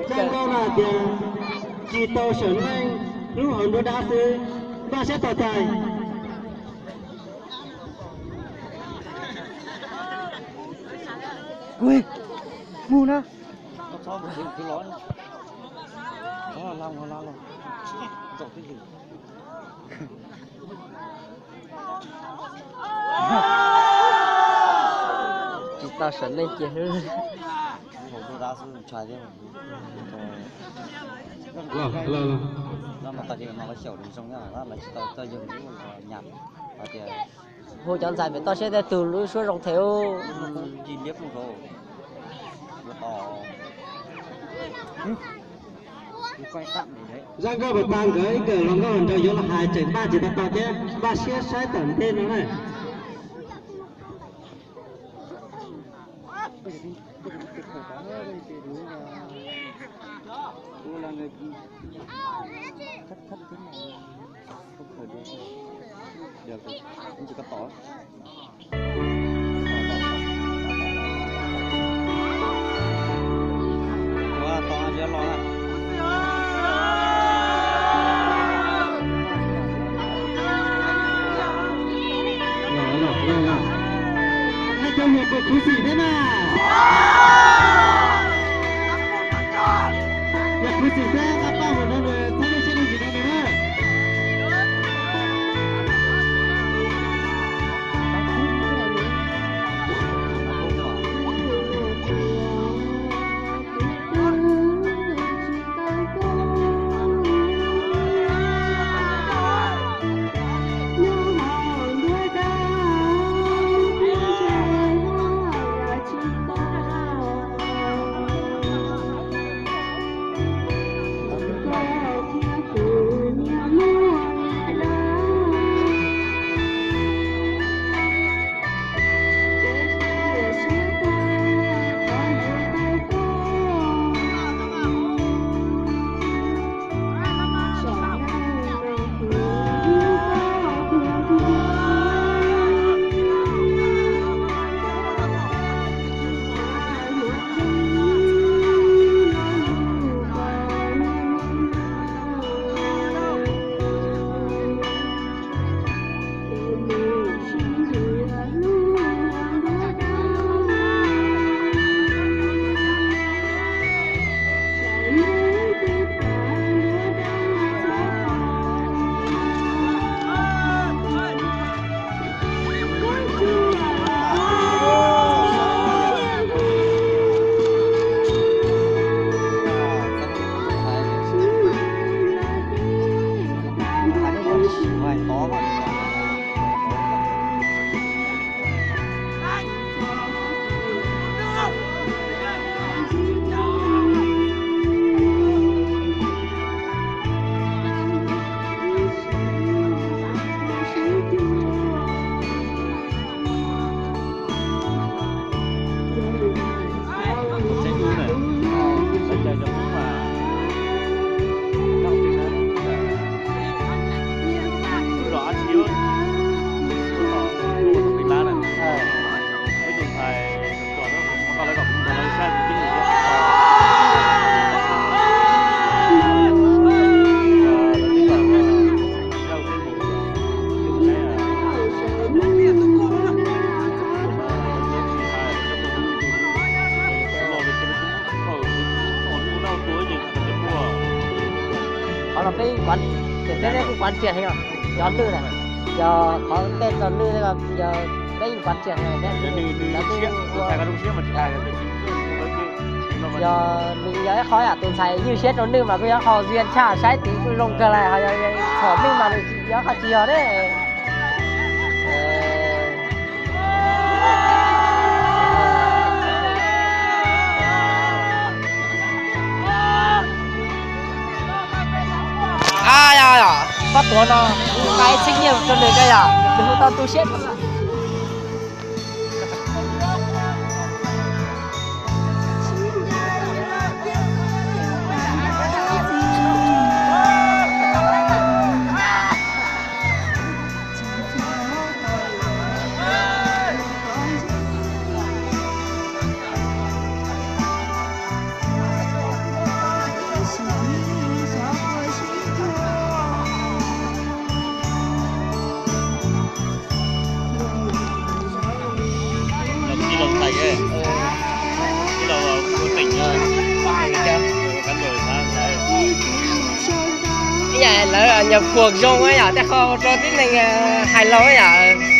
Zaj nkauj no hais tias tsis tau seem neej hlub hauv nruab dab xwb, npaj siab tos txais. Mus na. Tsis tau seem neej cia hlub. Hu cov ntxhais pem toj siab tej tug lub suab zoo them ub. Zaj nkauj puas tag nkawd ib kawm hluas nkauj hluas nraug yuav los hais tseem npaj tsis tau tau thiab npaj siab saib tom ntej no na. Cov niam puas khuv xim thiab na? Yog khuv xim thiab nqa paj mus no nws txhob lub siab lub ntsws no nws na. Qhov no peb yeej, peb kuj quán triệt heev os, cov lwj na, yog qhov tej txog lwj, yog peb yeej quán triệt heev thiab. Yog nws yog ib qho yam tus ntxhais ywj siab rau lwj mas kuj yog qho dua tshaj, saib tid kuj zoo kawg lawm, ho yog txhom lwj mas nws yog qho tsis yog thiab. Ab, yog, yog, pab tuav no, hu nqa ib txhiab nyiaj rau nws ko yog nws hu tau tu siab. Ib yam lawv nyuam qhuav zoo yom, tej qho ua rau tib neeg hais lus yom.